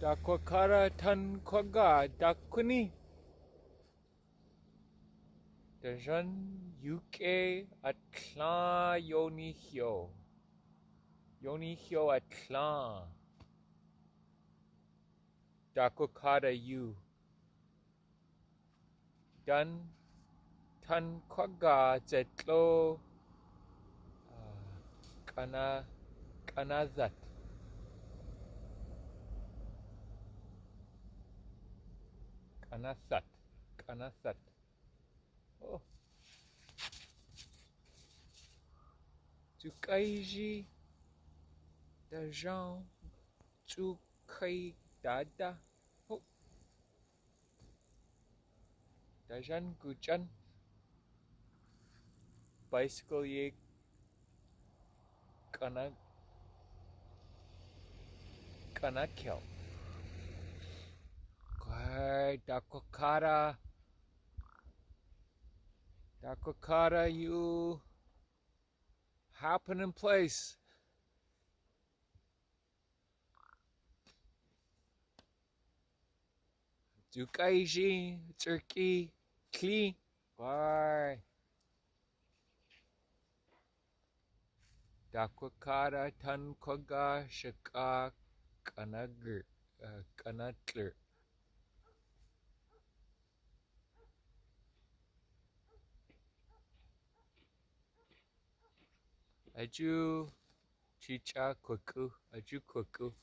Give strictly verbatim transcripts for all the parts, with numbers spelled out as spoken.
Dakwakara tan kwaga dakwani. Dajan yuke atla yoni hio. Yoni hio atla. Dakwakara yu. Dan tan kwaga zetlo, ah, kana, kana zat. Kana zat, kana zat. Oh. Cukai ji, dajan, cukai dada. Oh. Dajan gucan. Bicycle ye kana, kana kel. Kai dakwakara. Dakwakara yu happening place. Cukai ji, cukai, kli, kai. Dakwakara tan kwaga shaka kana gr, eh, kana tler. Aju chicha kwaku, aju kwaku.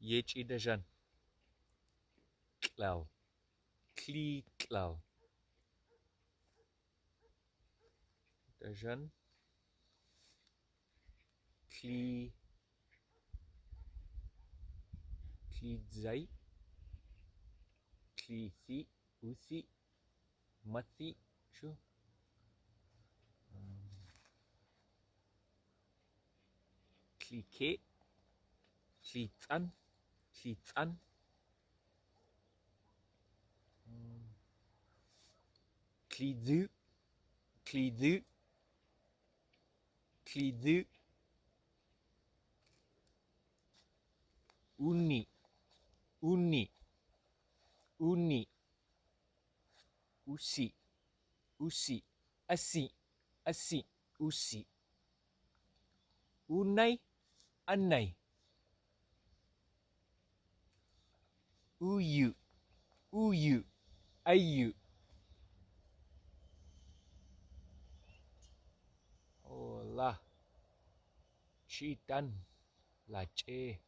Yechi dajan. Klal. Kli klal. Dajan. Kli, kli zai, kli si, usi, masi, shu. Hmm. Kli ke, kli tsan, kli tsan. Hmm. Kli du, kli du. Kli du. Uni. Uni. Uni. Usi. Usi. Asi. Asi. Usi. Unai. Anai. Uyu, uyu, ayu. Ola. Chitan, lache.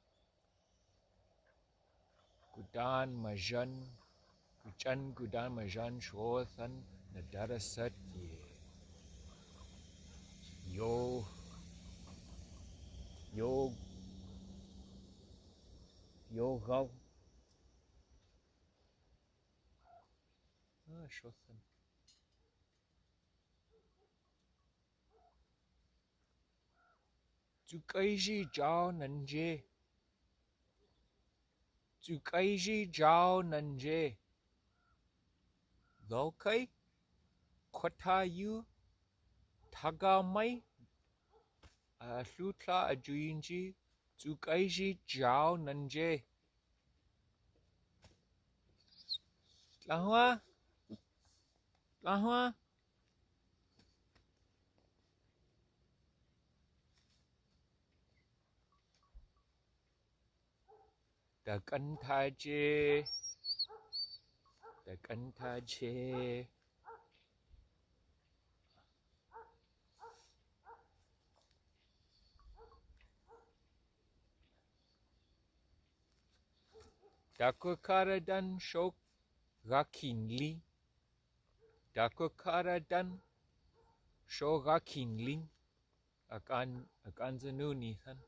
Gudan majan. Kuchan gudan majan shosan na darasat ye. Yo. Yo. Yo gau. Ah, shosan. Cukai ji jao nanje. Cukai ji jao nanje. Lokai, kota yu, taga mai, a, lutla a juinji, cukai ji jao nanje. Lahua, lahua. Dakan taje. Dakan taje. Dakwakara dan shok gakin li. Dakwakara dan shok gakin li. Akan, akan zanu ni san.